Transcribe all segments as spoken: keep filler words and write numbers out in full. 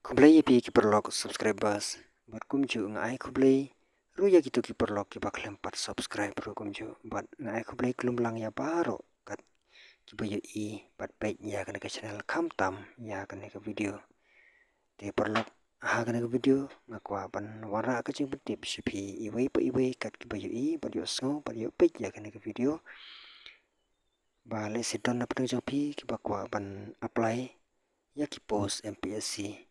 Khublei ïa phi ki paralok subscribers bad kumjuh nga ai khublei ruh ïa kito ki paralok kiba khlem pat subscribe ruh kumjuh, bad nga ai khublei khlem lang ïa baroh kat kiba ïohi bad peit ïa kane ka channel khamtam ïa kane ka video. Te paralok, ha kane ka video nga kwah ban wanrah ka jingpyntip sha phi iwei pa iwei kat kiba ïohi bad ïohsngew bad ïohpeit ïa kane ka video, ba lehse don na pdeng jong phi kiba kwah ban apply ïa ki post M P S C.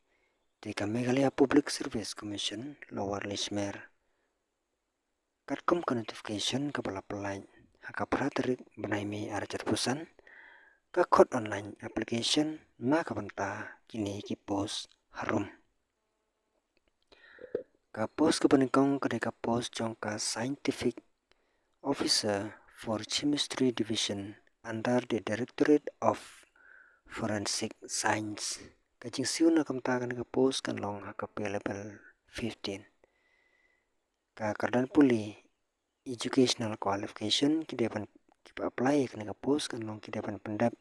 Te ka Meghalaya Public Service Commission, Lower Ladysmere, katkum ka notification kaba la pynlait ha ka phra tarik bnai May arhajar arphew san, ka khot online application na ka bynta kine ki post harum. Ka post kaba nyngkong ka dei ka post jong ka Scientific Officer for Chemistry Division under the Directorate of Forensic Science. Ka jingsiew na ka bynta kane ka post kan long ha ka pay level fifteen. Ka kyrdan pule, educational qualification, ki dei ban, kiba apply ïa kane ka post kan long ki dei ban pyndep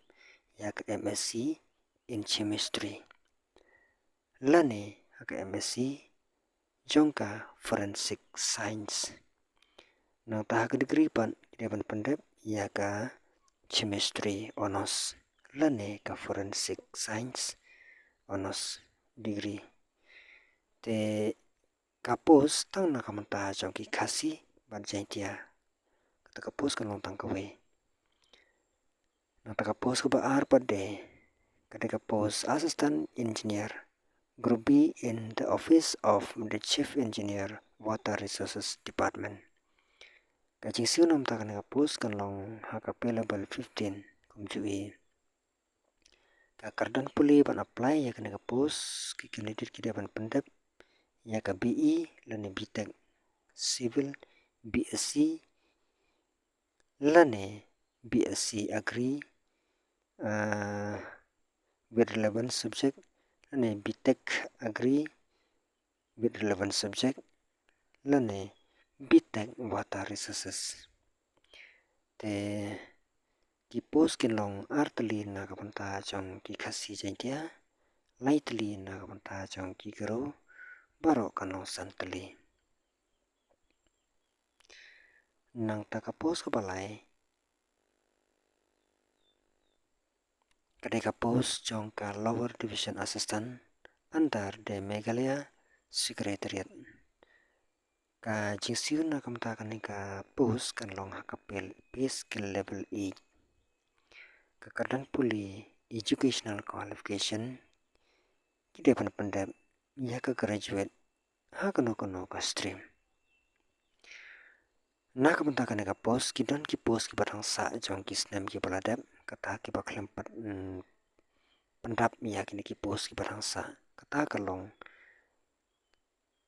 ïa ka M S C in Chemistry lane ha ka M S C jong ka Forensic Science. Nangta ha ka degree pat ki dei ban pyndep ïa ka Chemistry Honours lane ka Forensic Science Honours degree. Te ka post tang na ka bynta jong ki Khasi bad Jaintia. Kata ka post kan long tang kawei. Nangta ka post kaba ar pat de ka dei ka post Assistant Engineer, Group B, in the Office of the Chief Engineer, Water Resources Department. Ka jingsiew na ka bynta kane ka post kan long ha ka pay level fifteen kumjuh hi. Ka kyrdan pule ban apply ïa kane ka post, ki candidate ki dei ban pyndep ïa ka B E lane B Tech, Civil, B Sc lane B Sc Agri, ah, with relevant subject, lane B Tech Agri with relevant subject, lane B Tech Water Resources. Te ki post kin long ar tylli na ka bynta jong ki Khasi Jaintia, lai tylli na ka bynta jong ki Garo, baroh kan long san tylli. Nangta ka post kaba lai ka dei ka post jong ka Lower Division Assistant under the Meghalaya Secretariat. Ka jingsiew na ka bynta kane ka post kan long ha ka pay, pay scale level eight. Ka kyrdan pule, educational qualification, ki dei ban pyndep ïa ka graduate ha kano kano ka stream. Na ka bynta kane ka post ki don ki post kiba dang sah jong ki snem kiba la dep, kata kiba khlem pat, mm, pyndap ïa kine ki post kiba dang sah. Kata ka long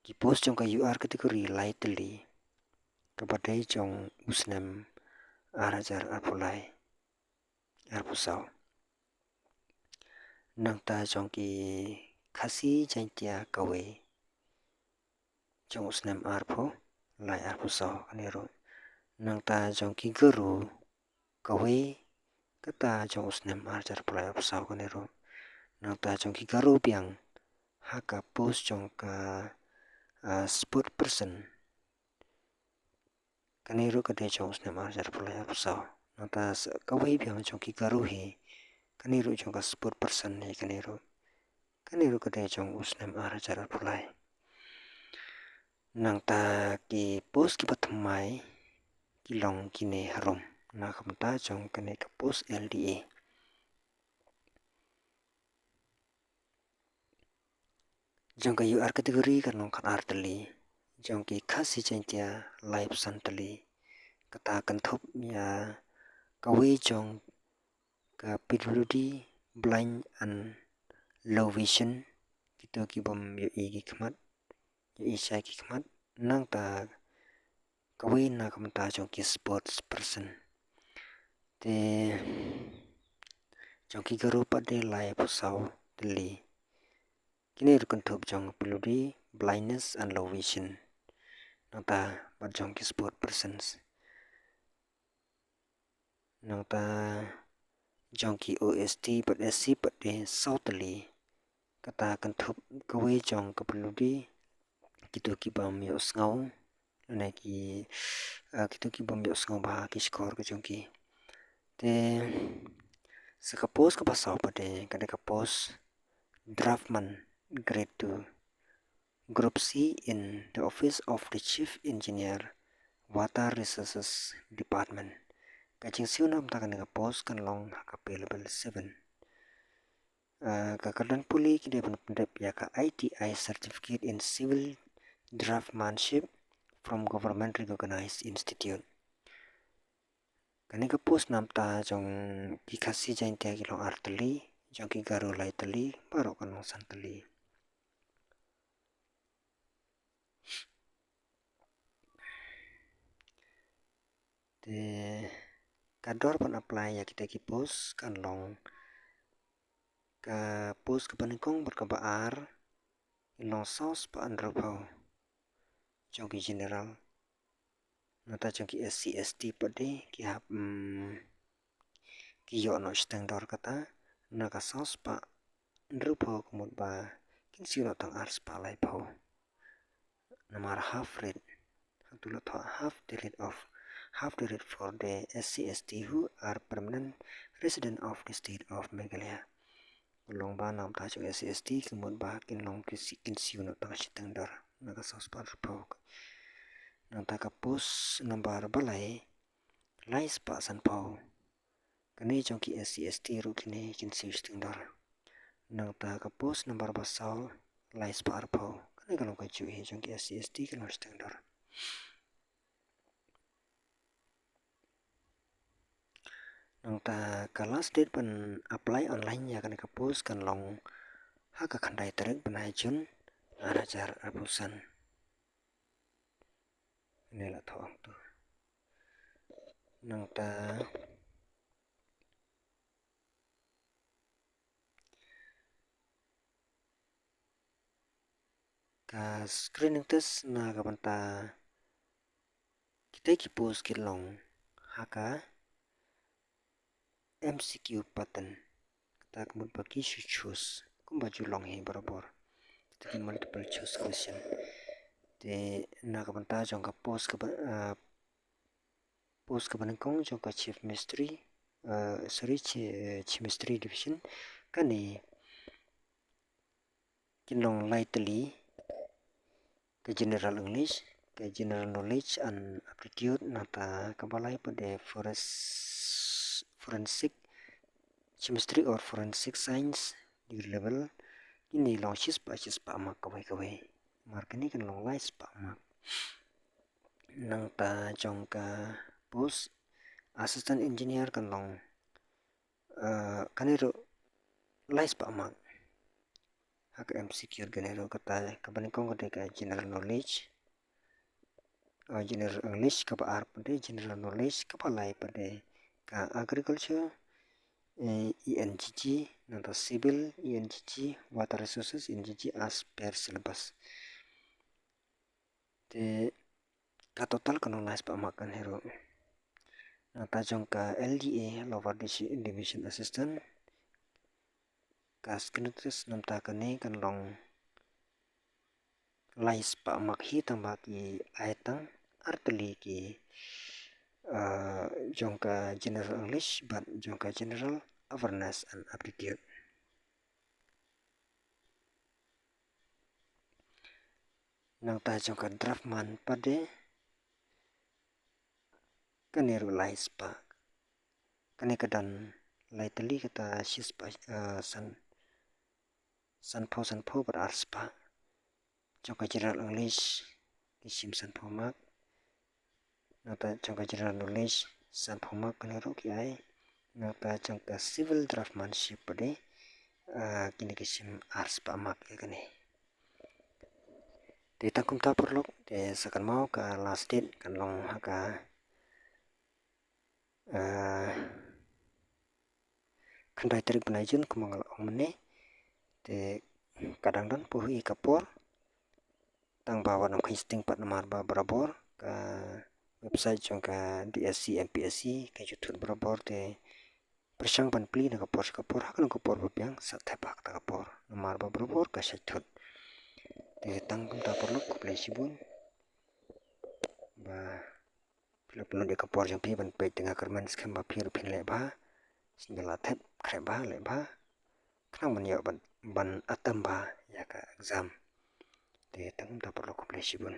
ki post jong ka U R category lai tylli, kaba dei jong u snem ar hajar arphew lai arphew saw. Nangta jong ki Khasi Jaintia kawei jong u snem arphew lai arphew saw kane ruh. Nangta jong ki Garo kawei kata jong u snem ar hajar arphew lai arphew saw kane ruh. Nangta jong ki Garo biang ha ka post jong ka, ah, spokesperson, kane ruh ka dei jong u snem ar hajar arphew lai arphew saw. Nangta kawei biang jong ki Garo hi, kane ruh jong ka spokesperson hi kane ruh. Kane ruh ka dei jong u snem ar hajar arphew lai. Nangta ki post kiba thymmai ki long kine harum na ka bynta jong kane ka post L D A. Jong ka U R category kan long khatar tylli, jong ki Khasi Jaintia laiphew san tylli. Kata kynthup ïa kawei jong ka P W D, blind and low vision, kito kibym ïohi ki khmat, ïohi shai ki khmat. Nangta kawei na ka bynta jong ki spokesperson. Te jong ki Garo pat de laiphew saw tylli. Kine ruh kynthup jong P W D, blindness and low vision. Nangta bad jong ki spokespersons. Nangta jong ki O S T bad S C pat de saw tylli. kata kynthup kawei jong ka pynlong kito ki bym ïohsngew, lane ki, ah, kito ki bym ïohsngew bha ki shkor ka jong ki. Te sa ka post kaba saw pat de, ka dei ka post draftman grade two, group C in the office of the chief engineer, water resources department. Ka jingsiew namta kane ka post kan long ha ka pay level seven. Ah, ka kyrdan pule ki dei ban pyndep ïa ka I T I certificate in civil draftsmanship from government recognized institute. Kane ka post namta jong ki Khasi Jaiñtia ki long ar tylli, jong ki Garo lai tylli, baroh kan long san tylli. Te ka dor ban apply ïa kita ki post kan long, ka post kaba nyngkong bad kaba ar kin long saw spah hynriewphew jong ki general. Nangta jong ki S C S T pat de ki hap, mm, ki ïoh noh shiteng dor kata, na ka saw spah hynriewphew ka mut ba kin siew noh tang ar spah laiphew. Namar half rate, hangtu la thoh half the rate of, half the rate for the S C S T who are permanent resident of the state of Meghalaya. Ka long ba namta jong S C S T ka mut ba kin long ki si-, kin siew noh tang shiteng dor na ka saw spah hynriewphew. Nangta ka post nambar ba lai, lai spah sanphew. Kane jong ki S C S T ruh kine kin siew shiteng dor. Nangta ka post nambar ba saw, lai spah arphew. Kane ka long kajuh hi, jong ki S C S T ka long shiteng dor. Nangta ka last date ban apply online ïa kane ka post kan long ha ka khyndai tarik bnai June ar hajar arphew san. Kane la thoh hangtu. Nangta ka screening test na ka bynta kita ki post ki long ha ka M C Q pattern. Kata ka mut ba ki shu choose kumba ju long hi barabor. Kita ki multiple choice question. Te na ka bynta jong ka post kaba, ah, post kaba nyngkong jong ka Chief Ministry, eh, sorry, Chi-, eh, Chief Ministry Division, kane kin long lai tylli, ka General English, ka General Knowledge and Aptitude, nangta kaba lai pat de forest-, Forensic Chemistry or Forensic Science degree level, kine long shispah, shispah mark kawei kawei. Namar kane kan long lai spah mark. Nangta jong ka post Assistant Engineer kan long, eh, kane ruh lai spah mark. Ha ka M C Q kane ruh kata, kaba nyngkong ka dei ka General Knowledge, eh, General English, kaba ar pat de General Knowledge, kaba lai pat de ka Agriculture, eh, E N G G, nangta Civil, E N G G, Water Resources, E N G G, as per syllabus. Te ka total kan long lai spah mark kane ruh. Nangta jong ka L D A, Lower Divi-, Division Assistant, ka screening test nangta kane kan long lai spah mark hi, tangba ki ai tang ar tylli ki, eh, jong ka General English bad jong ka General Awareness and Aptitude. Nangta jong ka Draftsman pat de, kane ruh lai spah. Kane ka don lai tylli, kata shispah, eh, san, sanphew, sanphew bad ar spah. Jong ka General English ki shim sanphew mark. Nangta jong ka General Knowledge sanphew mark kane ruh ki ai. Nangta jong ka Civil Draftsmanship pat de, ah, kine ki shim ar spah mark ïa kane. Te tang kumta paralok, te sa kynmaw ka last date kan long ha ka, ah, khyndai tarik bnai June kumba nga la ong mynne. Te ka dang don poi hi ka por. Tangba wat nym kheiñ sting pat namar ba barabor ka website jong ka D S C M P S C ka ju thut barabor, te pyrshang ban plie na ka por sha ka por, ha kano ka por ba biang sa thep ha kata ka por. Namar ba barabor ka shait thut. Te tang kumta paralok, khublei shibun. Ba phi la pynlut ïa ka por jong phi ban peit, te nga kyrmen skhem ba phi ruh phin leh bha. Sngewbha la thep, khreh bha, leh bha. Khnang ban ïoh ban, ban attempt bha ïa ka exam. Te tang kumta paralok, khublei shibun.